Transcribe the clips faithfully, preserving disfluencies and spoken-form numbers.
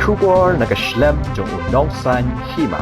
Khubor na ka shlem jong u nongsan hima.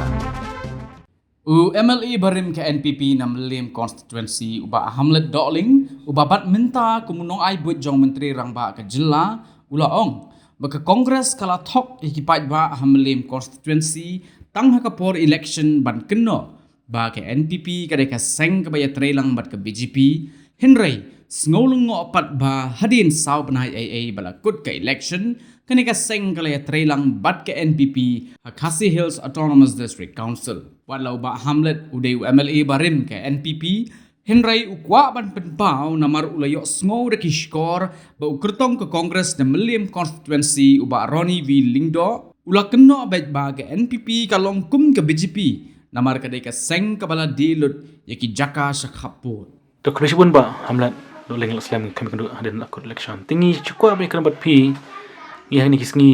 U M L A barim ka N P P na Mylliem constituency u Bah Hamlet Dohling, uba bad mynta kum u nongai buit jong Myntri Rangbah ka jylla, u la ong ba ka Congress ka la thok ïa ki paidbah ha Mylliem constituency tang ha ka por election ban kynnoh ba ka N P P ka dei ka seng kaba ïatreilang bad ka B J P, hynrei sngew lyngngoh pat ba hadien saw bnai ei ei ba la kut ka election, kane ka seng ka la ïatreilang bad ka N P P ha Khasi Hills Autonomous District Council. Wat la u Bah Hamlet u dei u M L A barim ka N P P, hynrei u kwah ban pynpaw namar u la ïohsngew da ki shkor ba u kyrtong ka Congress na Mylliem constituency u Bah Ronnie V Lyngdoh u la kynnoh beit ba ka N P P ka long kum ka B J P namar ka dei ka seng kaba la die lut ïa ki jaka sha khappud. To khublei shibun Bah Hamlet Dohling, la slem, khublei kynduh hadien la kut election. Te ngi shu kwah ban ïakren bad phi, ngi hangne ki sngi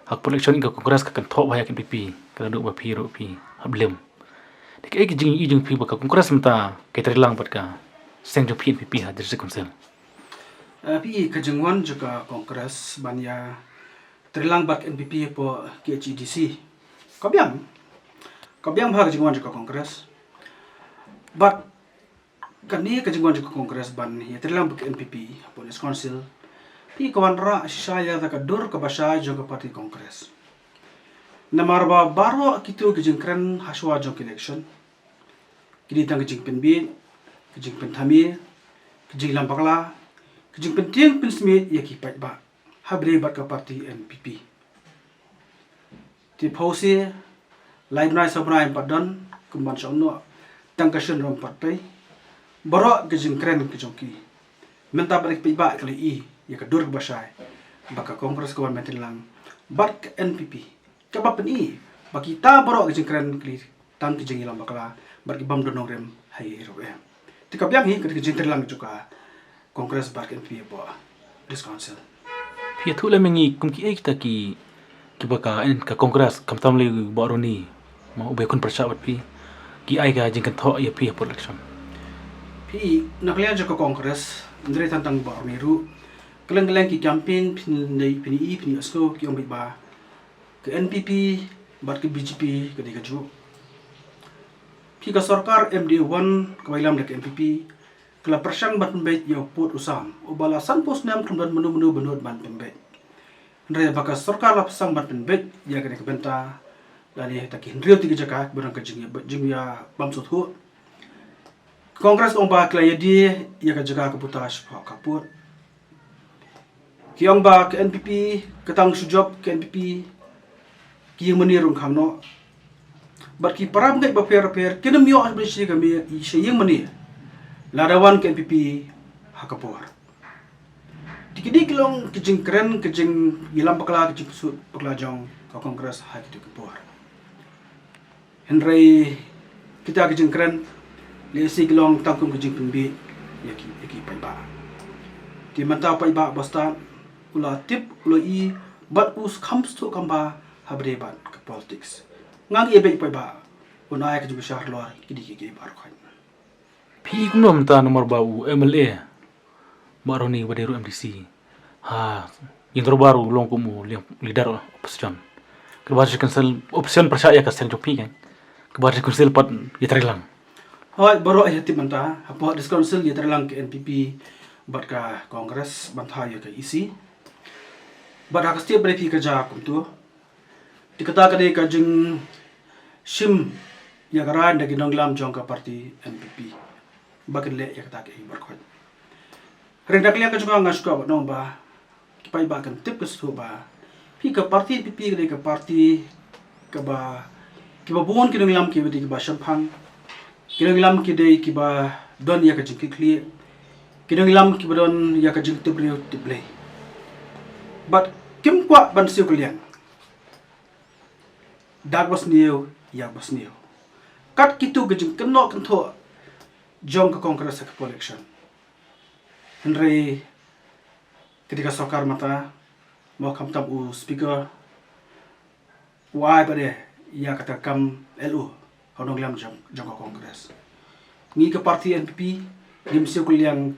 ha ka por election ka Congress ka kynthoh ba ïa ka N P P, ka la duh ba phi ruh phi hap lem. Te kaei ka jingïohi jong phi ba ka Congress mynta ka ïatreilang bad ka seng jong phi N P P ha District Council? Eh, phi, ka jingwan jong ka Congress ban ïatreilang bad ka N P P hapoh K H A D C ka biang, ka biang bha ka jingwan jong ka Congress. Bad kane ka jingwan jong ka Congress ban ïatreilang bad ka N P P hapoh District Council, phi, ka wanrah shisha ïa ka dur kaba shai jong ka party Congress. Namar ba baroh kito ki jingkren hashwa jong ka election ki dei tang ka jingpynbiej, ka jingpynthame, ka jingïalam bakla, ka jingpyntieng pynsmiej ïa ki paidbah ha bynta bad ka party N P P. Te phew sien, lai bnai saw bnai ym pat don, kum ban shong noh, tang ka shen ruh ym pat pei. Baroh ka jingkren ka jong ki, mynta bad ki paidbah ki la ïohi ïa ka dur kaba shai ba ka Congress ka wan ban ïatreilang bad ka N P P. Kaba pyni ba kita baroh ka jingkren ki dei tang ki jingïalam bakla bad ki bym don nongrim ha ei ei ruh. Te ka biang hi ka jingïatreilang jong ka Congress bad ka N P P hapoh District Council. Phi, ïathuh lem ïa ngi kum kiei kita ki, kiba ka, eh, ka Congress, khamtam lei u Bah Ronnie, ma, uba ïakhun pyrshah bad phi, ki ai ka jingkynthoh ïa phi hapoh election? Phi, na ka liang jong ka Congress, hynrei tang tang u Bah Ronnie ruh, kylleng kylleng ki campaign phin ïohi, phin ïohsngew ki ong beit ba ka N P P bad ka B J P ka dei kajuh. Phi, ka sorkar M D A one kaba ïalam da ka N P P ka la pyrshang ban pynbeit ïa u pud u sam, uba la sanphew snem khlem don mano mano ba nud ban pynbeit. Hynrei ba ka sorkar la pyrshang ban pynbeit ïa kane ka bynta, lane ha kita ki hynriew tylli ki jaka kiba don ka jingïa, jingïa bam sngewthuh. Congress ong ba ki la ïadie ïa ka jaka ka buta shapoh khappud. Ki ong ba ka N P P ka tang shu jop ka N P P, ki ïing mane ruh khang noh. Bad ki para bangeit bapher bapher kin ym ïoh ban shu ka mi, shu ïing mane lada wan ka N P P ha ka por. Te ki dei ki long ki jingkren, ki jingïalam bakla, ki jingpynsut bakla jong ka Congress ha kito ki por. Hynrei kita ki jingkren lehse ki long tang kum ki jingpynbiej ïa ki, ïa ki paidbah. Te mynta u paidbah ba stad u la tip, u la ïohi bad u kham sngewthuh kham bha ha bynta bad ka politics. Nga ngi ïa bad u paidbah un ai ka jingbishar halor kine kiei kiei baroh khoit. Phi, kumno mynta namar ba u M L A Bah Ronnie uba dei ruh M D C ha Ïing Dorbar u long kum u liang leader opposition? Ka Bah District Council, opposition pyrshah ïa ka seng jong phi kan, ka Bah District Council pat ïatreilang. Hooid, baroh ïa tip mynta hapoh District Council ïatreilang ka N P P bad ka Congress ban thaw ïa ka E C. Bad ha ka state ba dei phi ka jia kumto. Te kata ka dei ka jingshim ïa ka rai da ki nongïalam jong ka party N P P ba kin leh ïa kata kaei baroh khoit. Hynrei na ka liang ka jong nga, nga shu kwah ban ong ba ki paidbah kin tip, kin sngewthuh ba phi, ka party N P P ka dei ka party kaba, kiba bun ki nongïalam kiba dei kiba shemphang, ki nongïalam ki dei kiba don ïa ka jingkitkhlieh, ki nongïalam kiba don ïa ka jingtip briew tip Blei. Bad kim kwah ban siew kylliang. Da kaba sniew ïa kaba sniew, kat kito ki jingkynnoh kynthoh jong ka Congress ha ka por election. Hynrei ka dei ka sorkar mynta, mo, khamtam u speaker, u ai pat de ïa kata ka kam L O ha u nongïalam jong, jong ka Congress. Ngi ka party N P P ngim siew kylliang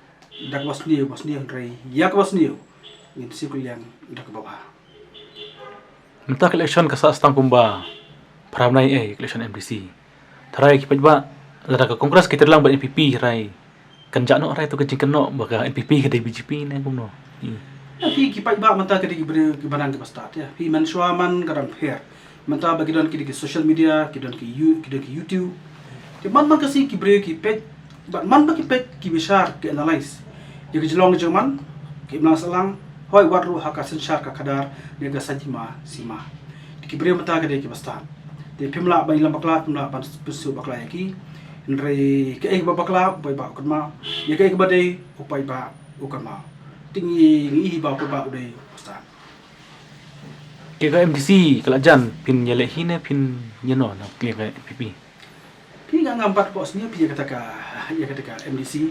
da kaba sniew ba sniew, hynrei ïa kaba sniew ngin siew kylliang da kaba bha. Mynta ka election ka sah stang kumba phra bnai eh, ka election M D C. Tharai ki paidbah, lada ka Congress ki trei lang bad N P P, tharai kan jah noh tharai tu ka jingkynnoh ba ka N P P ka dei B J P ne kumno. Hmm. Ïa phi ki paidbah mynta ka dei ki briew kiba nang kiba stad ïa. Phi mynshwa man ka dang pher. Mynta ba ki don ki dei ki social media, ki don ki you, ki don ki YouTube. Te man man ka sngi ki briew ki peit, bad man ba ki peit ki bishar ki analyse ïa ka jinglong jong man, ki imlang sahlang, hooid wat ruh ha ka synshar ka khadar ne ka saitjima sima. Te ki briew mynta ka dei kiba stad. Te phim lah ban ïalam bakla, phim lah ban pynsuh bakla ïa ki. Hynrei kaei kaba bakla u paidbah u kynmaw, ïa kaei kaba dei u paidbah u kynmaw. Te ngi ngi ïohi ba u paidbah u dei uba stad. Ka M D C ka la jan, phin ïaleh hi ne phin ïano na ka N P P? Phi, nga ngam pat pok sniew phi ïa kata ka, ïa kata ka M D C.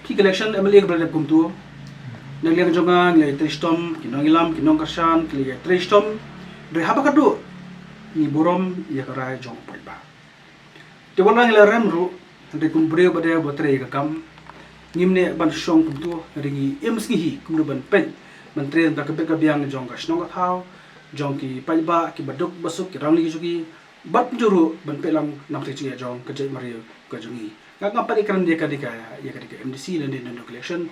Phi, ka election M L A kaba la dep kumto, na liang jong nga ngi la trei shitom, ki nongïalam, ki nongkyrshan ki la trei shitom. Hynrei haba ka duk ngi burom ïa ka rai jong u paidbah. Te wat la ngi la rem ruh, hynrei kum briew ba dei ba trei ïa ka kam, ngim neh ban shong kumto. Hynrei ngi im sngi hi kumno ban peit, ban trei na ka bit ka biang jong ka shnong ka thaw, jong ki paidbah kiba duk ba suk, ki rangli ki juki, bad kumjuh ruh ban peit lang na ka bynta ka jingeh jong ka jaitbynriew ka jong ngi. Nga ngam pat ïakren ïa ka dei ka, ïa ka dei ka M D C lane dei ka election.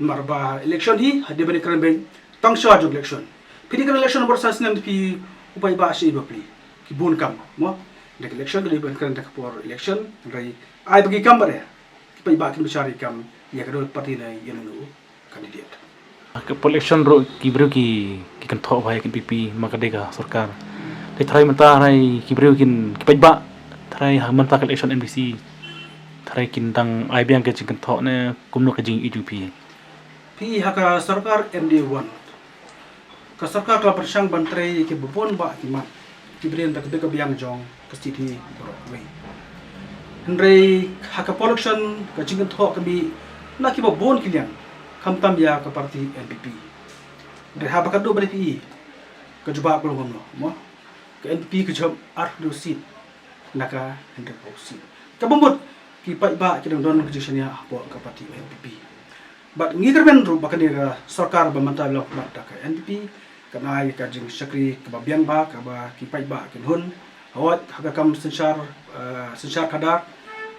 Namar ba election hi hadien ban ïakren beit tang shuwa jong election. Phi dei ka election bad sa snem phi, u paidbah shi ba pli. Ki bun kam, mo. Dei ka election ka dei ban kren da ka por election, hynrei ai ba ki kam ba dei. Ki paidbah kin bishar ïa ki kam, ïa ka dei party ne ïa uno u candidate. Ka por election ruh ki briew ki, ki kynthoh ba ïa ka N P P ma ka dei ka sorkar. Te tharai mynta tharai ki briew kin, ki paidbah, tharai ha mynta ka election M D C, tharai kin dang ai biang ka jingkynthoh ne kumno ka jingïohi jong phi? Phi, ha ka sorkar M D A one, ka sorkar ka la pyrshang ban trei ïa kiba bun bah ki mat, ki briew na ka bit ka biang jong ka state hi baroh kawei. Hynrei ha ka por election ka jingkynthoh ka mih na kiba bun ki liang, khamtam ïa ka party N P P. Hynrei haba ka duk ba dei phi, ka jubab ka long kumno, mo? Ka N P P ka jop arphew seat na ka hynriewphew seat. Kaba mut ki paidbah ki dang don ka jingshaniah hapoh ka party N P P. Bad ngi kyrmen ruh ba kane ka sorkar ba mynta la mat da ka N P P kan ai ka jingshakri kaba biang bha, kaba ki paidbah kin hun. Hooid, ha ka kam synshar, eh, synshar khadar,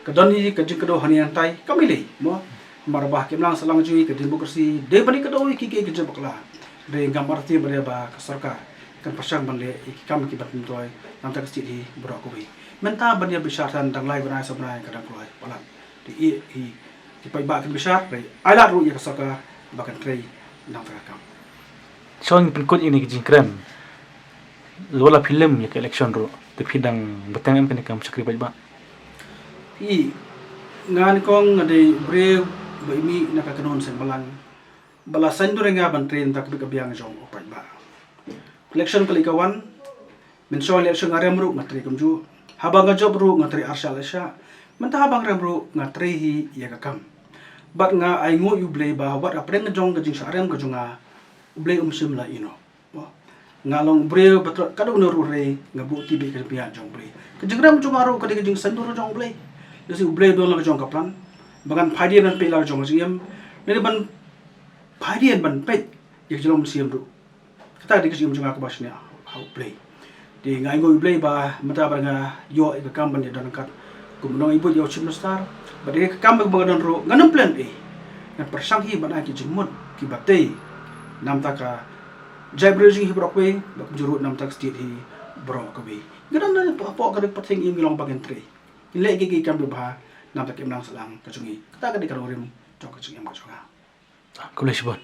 ka don hi ka jingkdew hangne hangtai, kam lei lei, mo. Namar ba ha ka imlang sahlang jong ngi ka democracy dei ban ïakdew ïa kiei kiei ki jingbakla. Hynrei ngam artatien ba dei ba ka sorkar kan pyrshang ban leh ïa ki kam kiba myntoi na ka bynta ka state hi baroh kawei. Mynta ban ïa bishar than dang lai bnai saw bnai ka dang kloi palat. Te ïa hi ki paidbah kin bishar, hynrei ai lad ruh ïa ka sorkar ba kan trei na ka bynta ka kam. Shong pynkut ïa kane ka jingkren. Lada la phi lem ïa ka election ruh, te phi dang bteng em kane ka kam shakri paidbah? Phi, nga nyngkong nga dei u briew ba i mih na ka kynhun seng balang ba la saiñdur ïa nga ban trei na ka bynta ka bit ka biang jong u paidbah. Election ka leit ka wan, mynshwa election nga rem ruh nga trei kumjuh. Haba nga jop ruh nga trei arshah laishah. Mynta haba nga rem ruh nga trei hi ïa ka kam. Bad nga ainguh ïa U Blei ba wat hapdeng jong ka jingshah rem ka jong nga, U Blei um shym la ïehnoh. Nga long u briew ba trot katto katne ruh, hynrei nga buh tibit ka jingpyniaid jong U Blei. Ka jingrem jong nga ruh ka dei ka jingsaiñdur jong U Blei. Lehse U Blei u don la ka jong ka plan ba ngan phai dien ban peit la ka jong ka jingim, lane ban phai dien ban peit ïa ka jinglong mynsiem ruh. Kata ka dei ka jingim jong nga kaba shaniah ha U Blei. Te nga ainguh ïa U Blei ba mynta ba nga ïoh ïa ka kam ban ïadon ryngkat kum u nongïabuit ïa u Chief Minister, bad ïa ka kam ba nga don ruh ngan ym plan ei. Ngan pyrshang hi ban ai ki jingmut kiba tei na ka bynta ka jaitbynriew jong ngi hi baroh kawei, bad kumjuh ruh na ka bynta ka state hi baroh kawei. Ngi don hapoh ka ri ka pyrthei, ngi long ba ngin trei, ngin leh kiei kiei ki kam kiba bha na ka bynta ka imlang sahlang ka jong ngi. Kata ka dei ka nongrim jong ka jingim ka jong nga. Khublei shibun.